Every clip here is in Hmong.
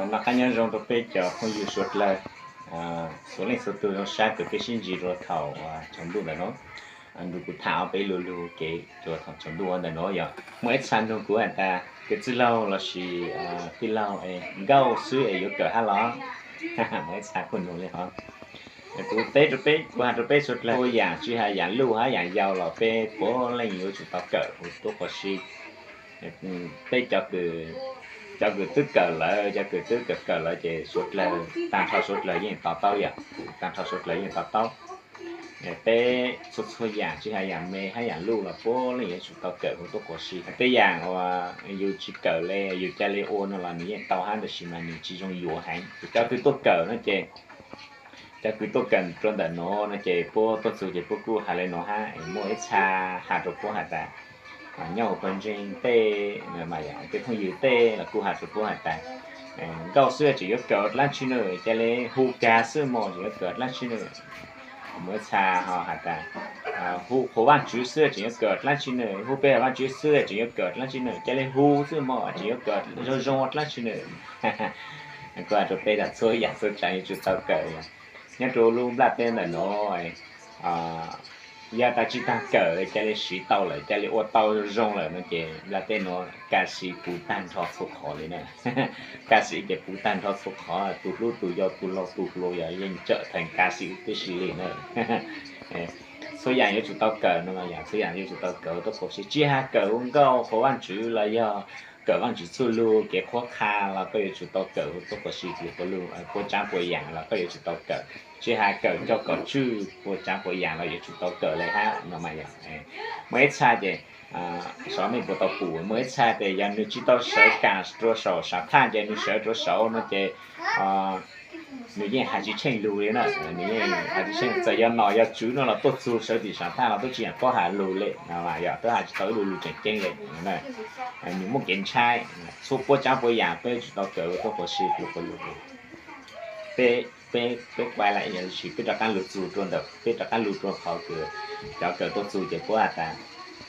Noj qab nyob zoo rau peb cov phooj ywg suav dlawg, txhua leej txhua tug zoo sab kws peb sib ntsib rua thaum tsaus ntuj ntawm no. Nrug kuv tham ob peb lu lug kev rua thaum tsaus ntuj ntawm no yog muaj ib txha nug kuv has tas, kws txwj laug lossis tij laug, nkauj xwb es yuav kawm hab los? Muaj ib txha kuj nug le hov. Kuv teb rau peb, kuv has rau peb suav dlawg, txhua yaam tsi has yaam luj hab yaam yau los peb puav leej yuav tsum tau kawm huv tuab qhov si. Peb cov kws twb kawm lawm, cov kws twb kawm kawm lawm ces suav dlawg, taag nrho suav dlawg yeej to taub yom, taag nrho suav dlawg yeej to taub. Peb txhua txhua yaam tsi has yaam me hab yaam luj los puav leej yuav tsum tau kawm huv tuab qhov si. Tej yaam uas yus tsi kawm le yus ca le ua no los nws yeej tau hab, tab sis mas nws tsi zoo yuav heev. Cov kws tuaj kawm no ces, cov kws tuaj kawm rua ntawm no no ces puab tuaj txug ces puab kuj has le no hab, muaj ib txha has rua puab has tas, nyob huv pawg ntseeg tej, tej phooj ywg tej los kuj has rua puab has tas, nkauj xwb tseem yuav kawm dlaab tsi na, ca le hu kag xwb mog tseem yuav kawm dlaab tsi na. Muaj ib txha ho has tas, hu qhuas Vaajtswv xwb tseem yuav kawm dlaab tsi na, hu peb Vaajtswv xwb tseem yuav kawm dlaab tsi na, ca le hu xwb mog tseem yuav kawm zoo zoo dlaab tsi na. Kuv has rua peb tas txhua yaam txhua tsaam yuav tsum tau kawm. Nyob rua lub nplaj teb ntawm no, yog tas tsi taag kawm ca le siv tau lawm, ca le ua tau zoo lawm no ces nplaj teb no kav siv puv taag nrho txhua qhov le na. Kav siv ces puv taag nrho txhua qhov, tus hlub tus yau tus laug tus hluas yog yeej tsawm theem kav siv tib si li na. Txhua yaam yuav tsum tau kawm no, yog txhua yaam yuav tsum tau kawm tuab qhov si, tsi has kawm ua nkauj qhuas Vaajtswv los yog kawm Vaajtswv txuj lug kev qhuab qha los koj yuav tsum tau kawm huv tuab qhov si, puab tsaav puas yaam los koj yuav tsum tau kawm, tsi has kawm cog kom tswj puab tsaav puas yaam los yuav tsum tau kawm le hab no mas yog. Muaj ib txha ces, xyov mej puas tau pum, muaj ib txha ces yog nws tsi tau sawv kam rua saum saam thaj ces nws sawv rua saud no ces nws yeej has tsi tsheej lug li na, nws yeej has tsi tsheej, txawm yog nom yog tswv no los tuaj txug sawv tim saam thaj los tuab tsi paub has lug le, yog tuab has tsi tau ib lu lug tseem ceeb le. Nws muaj kev ntshai, txhua puab tsaav puas yaam peb yuav tsum tau kawm tuab qhov si, peb, peb, peb kuaj la sis peb rov qaab lug txug rua ntawm, peb rov qaab lug rua qhov kws cov kawm tuaj txug ces puab has tas,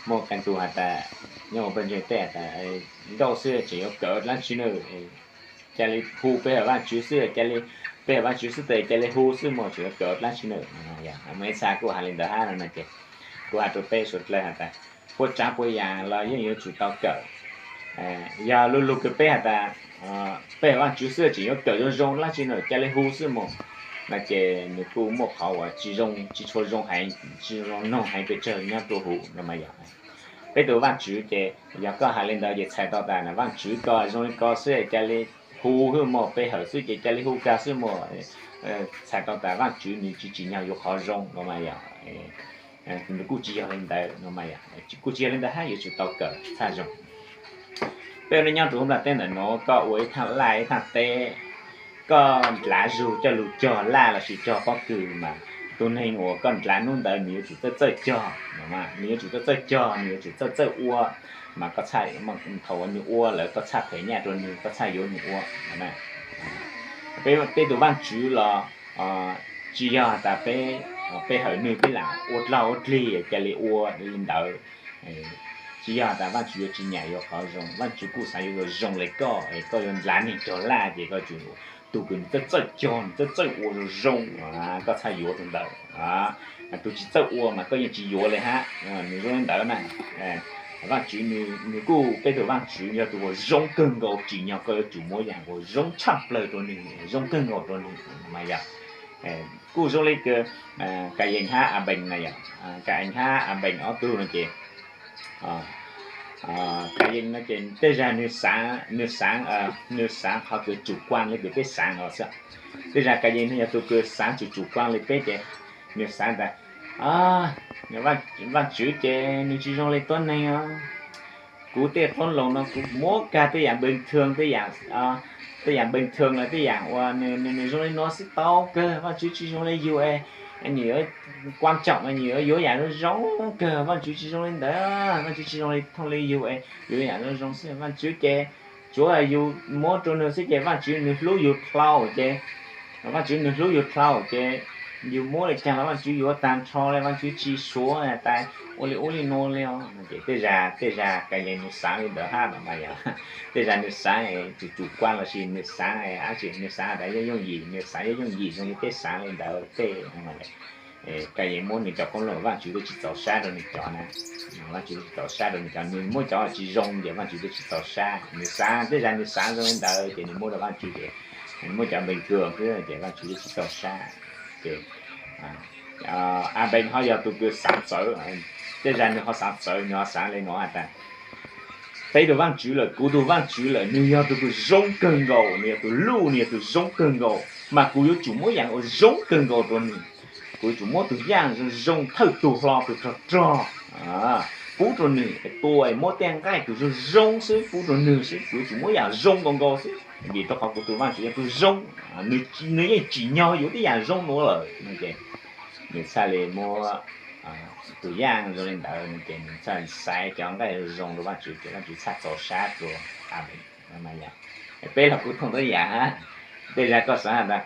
muaj qee tug has tas, nyob huv pawg ntseeg tej has tas, nkauj xwb tseem yuav kawm dlaab tsi na, ca le hu peb hawm Vaajtswv xwb, ca le, peb hawm Vaajtswv xwb tes ca le hu xwb mog tseem yuav kawm dlaab tsi na. Muaj ib txha kuj has li ntawd hab no ces kuv has rua peb suav dlawg has tas, puab tsaav puas yaam los yeej yuav tsum tau kawm. Yog lu lug kws peb has tas, peb hawm Vaajtswv xwb tseem yuav kawm zoo zoo dlaab tsi na, ca le hu xwb mog, no ces nws kuj muaj qhov uas tsi zoo, tsi tshua zoo heev, tsi zoo noog heev pes tsawg nyob rua huv no mas yog. Peb tus Vaajtswv ces yog koj has li ntawd ces txhais tau tas Vaajtswv ko zoo li ko xwb ca le hu xwb mog, peb hawm xwb ces ca le hu kag xwb mog. Txhais tau tas Vaajtswv nws tsi tsim nyog yuav qhov zoo no mas yog. Nws kuj tsi yog li ntawd no mas yog, kuj tsi yog li ntawd hab yuav tsum tau kawm txhaj zoo. Peb ua neej nyob rua huv nplaj teb ntawm no, koj ua ib thaaj laj ib thaaj teb, koj ndlav zug coj lug cog laj lossis cog pob kws mas tus neeg uas koj ndlav nub ntawd nws yuav tsum txawj txawj cog, nws yuav tsum txawj txawj cog, nws yuav tsum txawj txawj ua, mas koj txhaj, thaum uas nws ua lawm koj txhaj them nyaj rua nws, koj txhaj yuav nws ua. Peb, peb tus Vaajtswv los tsi yog tas peb, peb hawm nwg peb lam ua dlaag ua dlig ca le ua li ntawd. Tsi yog tas Vaajtswv yuav tsis nyam yuav qhov zoo, Vaajtswv kuj xaav yuav zoo zoo le koj, koj yuav ndlav neeg cog laj ces koj tsum, tus kws nws txawj txawj cog nws txawj txawj ua zoo zoo, koj txhaj yuav tus ntawd. Tus tsis txawj ua mas koj yeej tsis yuav le hab, nws zoo li ntawd na. Vaajtswv nws kuj, peb tus Vaajtswv yog tus uas zoo kawg nkaus, tsim nyog koj yuav tsum muab yaam uas zoo tshaj plawg rua nwg, zoo kawg nkaus rua nwg mas yog. Kuj zoo le kws Kayees hab Abees na yog, Kayees hab Abees ob tug no ces, Kayees no ces tej zag nwg xaav, nwg xaav, nwg xaav qhov kws tsum kuaj le kws peb xaav no xwb. Tej zag Kayees no yog tus kws xaav tsum tsum kuaj le peb ces nwg xaav tas, Vaajtswv ces nwg tsis zoo le tuab neeg os. Kuv tej qoob loo no kuv muab kag tej yaam bình thường, tej yaam, tej yaam bình thường los tej yaam uas nwg, nwg zoo le no xwb tau kawg. Vaajtswv tsis zoo le yus es, nwg yuav quan trọng es nwg yuav yuav yaam zoo zoo kawg. Vaajtswv tsis zoo le ntawd, Vaajtswv tsis zoo le, thooj le yus es yuav yaam zoo zoo xwb. Vaajtswv ces tsuav yus muab rua nwg xwb ces Vaajtswv nwg hlub yus dlhau ces, Vaajtswv nwg hlub yus dlhau ces yus muab li cas los Vajtswv yuav tag nrho li, Vajtswv tsis suav tas ua li ub li nuav li os. Ces tej zag tej zag Kayees nws xaav li ntawd hab no mas yog tej zag nws xaav tsum tsum kuaj lossis nws xaav dab tsi, nws xaav tas yooj yooj yim, nws xaav yooj yooj yim zoo li peb xaav li ntawd tej Kayees muab nws cov qoob loo Vajtswv twb tsis txaus sab rau nws cov na. Vajtswv twb tsis txaus sab rau nws cov, nws muab cov tsis zoo ces Vajtswv twb tsis txaus sab. Nws xaav tej zag nws xaav zoo li ntawd ces nws muab rau Vajtswv ces nws muab cov npees kawg xwb ces Vajtswv twb tsis txaus sab. Ces A Npees ho yog tus kws xaav txawv, tej zag nws ho xaav txawv, nws ho xaav li no tas peb tug Vaajtswv lawm, kuv tug Vaajtswv lawm, nws yog tus kws zoo kawg nkaus, nws yog tus luj, nws yog tus zoo kawg nkaus, mas kuv yuav tsum muab yaam uas zoo kawg nkaus rau nws. Kuv yuav tsum muab tus yaaj zoo zoo thawj tug hlo tus rog rog pub rau nws, tua muab tej nqaij kws zoo zoo xwb pub rau nws xwb, kuv yuav tsum muab yaam zoo nkaus nkaus xwb, vim rau qhov kuv tug Vaajtswv yog tus zoo, nws yeej tsim nyog yuav tej yaam zoo nuav lawm. Nws txhaj li muab tus yaaj zoo li ntawd, ces nws txhaj xaiv cov nqaij zoo zoo rau Vaajtswv, ces Vaajtswv txhaj txaus sab rua A Npees. Peb los kuj thooj ntau yaam hab, tej zag koj xaav tas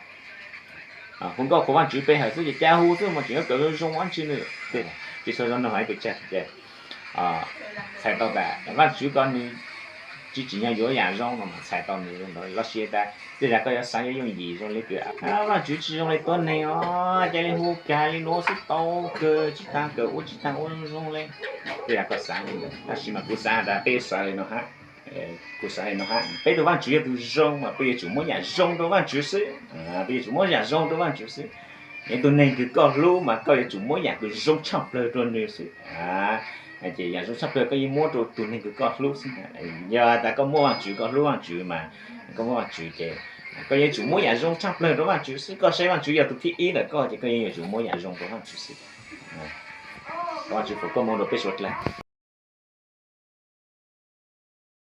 hu nkauj qhuas Vaajtswv pe hawm xwb ces ca hu xwb mas tseem yuav kawm zoo zoo dab tsi nws, tsis txhua zoo nug hais pes tsawg ces txhais tau tas Vaajtswv ko nws tsis tsim nyog yuav yaam zoo no mas txhais tau nws zoo ntawd. Lossis tas tej zag koj yuav xaav yuav yooj yim zoo li kws Vaajtswv tsis zoo li tuab neeg os, ca li hu kag li nuav xwb tau kawg, tsis taag kawm ua tsis taag ua zoo zoo li. Tej zag koj xaav li ntawd, tab sis mas kuv xaav tas peb xaav li no hab, kuv xaav li no hab, peb tug Vaajtswv yog tus zoo mas peb yuav tsum muab yaam zoo rau Vaajtswv xwb, peb yuav tsum muab yaam zoo rau Vaajtswv xwb. Yog tug neeg kws koj hlub mas koj yuav tsum muab yaam kws zoo tshaj plawg rua nws xwb. Ces yaam zoo tshaj plawg koj yeej muab rau tug neeg kws koj hlub xwb. Yog tas koj muaj Vaajtswv, koj hlub Vaajtswv mas koj muaj Vaajtswv ces koj yuav tsum muab yaam zoo tshaj plawg rau Vaajtswv xwb. Koj saib Vaajtswv yog tus thib ib ntawm koj ces koj yeej yuav tsum muab yaam zoo rau Vaajtswv xwb. Thov Vaajtswv foom koob moov rau peb suav dlawg.